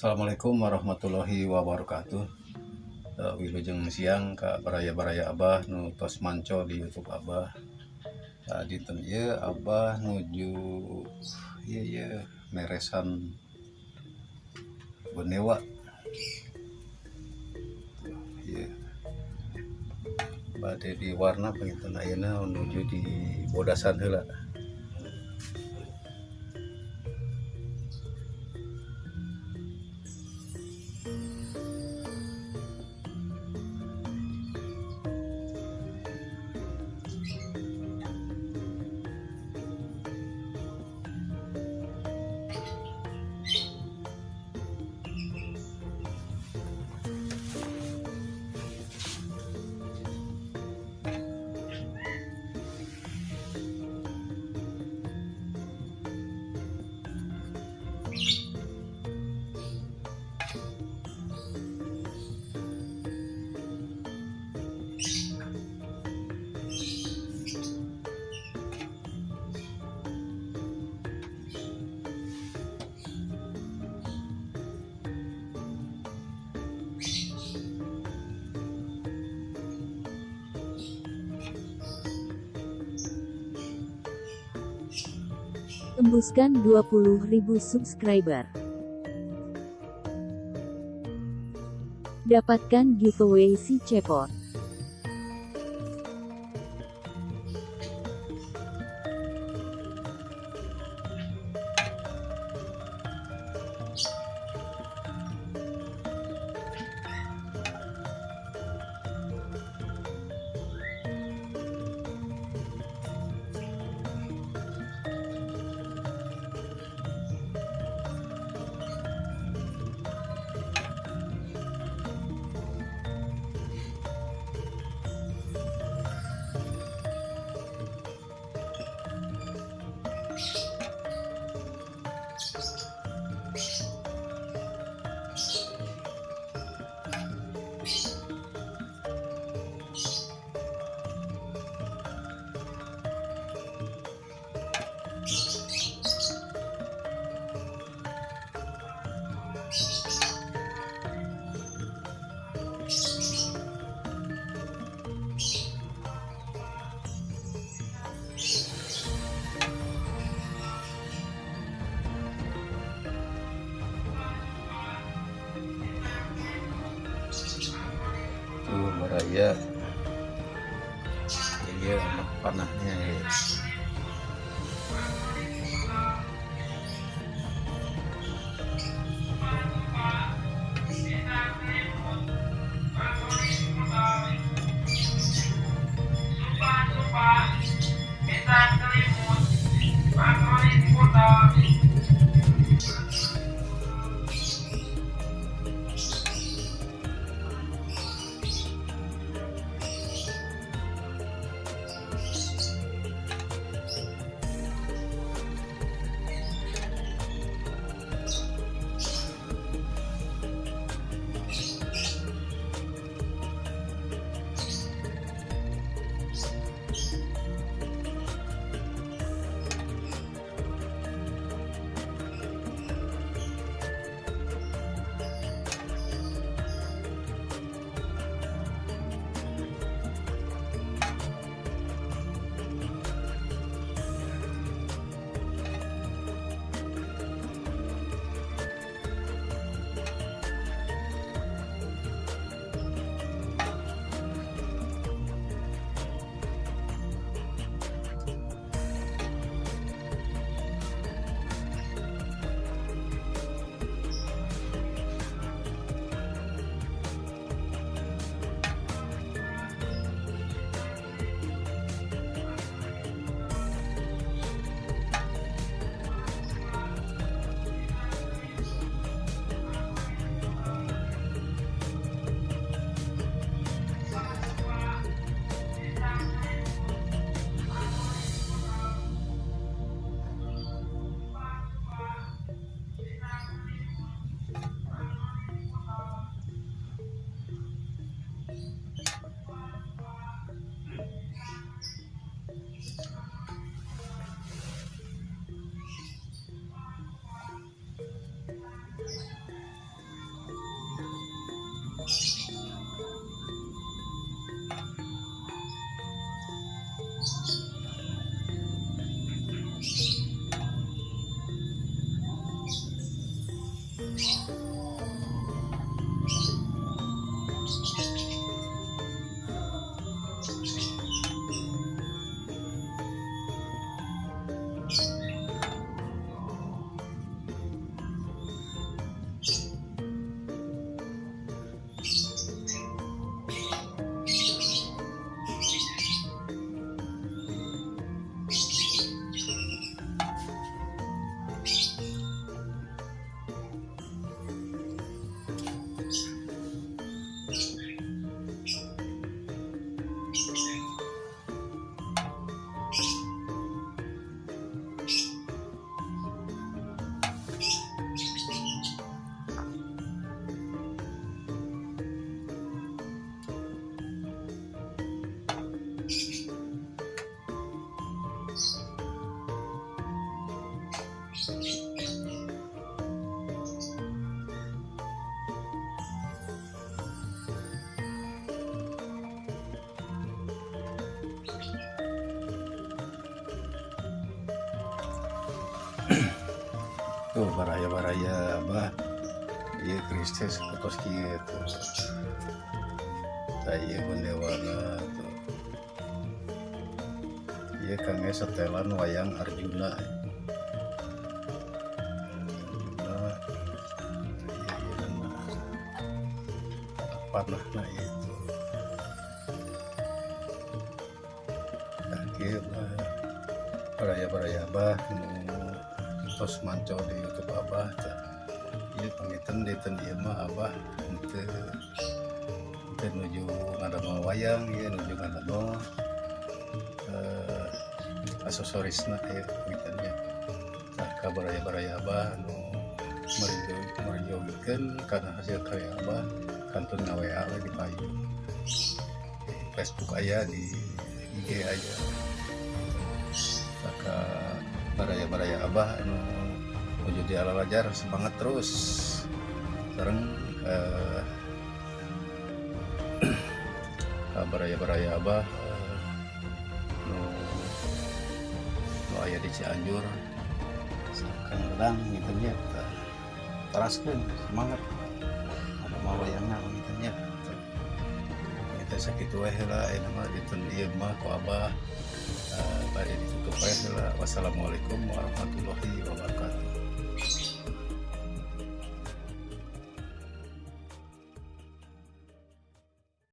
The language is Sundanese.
Assalamualaikum warahmatullahi wabarakatuh. Wilujeng siang ka baraya-baraya Abah nu tos manco di YouTube Abah. Dinten ieu Abah nuju ieu ieu meresan benewa. Ieu bade di warna panginten ayeuna nuju di bodasan heula. Tembuskan 20.000 subscriber. Dapatkan giveaway si Cepot. Tuh baraya iya anak panahnya ya. Tuh, baraya-baraya Abah, ieu keris teh sapertos kieu tuh. Tah, ieu gundewana tuh. Ieu kangge setelan wayang Arjuna. Arjuna ieu, ieu mah panahna itu. Tah, kieu mah baraya-baraya Abah nu tos manco di YouTube Abah. Tah, ieu panginten dinten ieu mah Abah henteu henteu nuju ngadamel wayang, ieu nuju ngadamel aksesorisna ieu panginten nya. Tah, ka baraya-baraya Abah nu meryogikeun kana hasil karya Abah, kantun nga-WA we di payun. Di Facebook aya, di IG aya. Tah, ka baraya-baraya Abah anu nuju di alalajar, semangat terus sareng ka baraya-baraya Abah nu nu aya di Cianjur, Kang Dadang gitu nya. Tah, teraskeun semangat ada mah wayangna gitu nya. Kita sakitu we heula ayeuna mah dinten ieu mah ku Abah bade ditutup we heula. Wassalamualaikum warahmatullahi.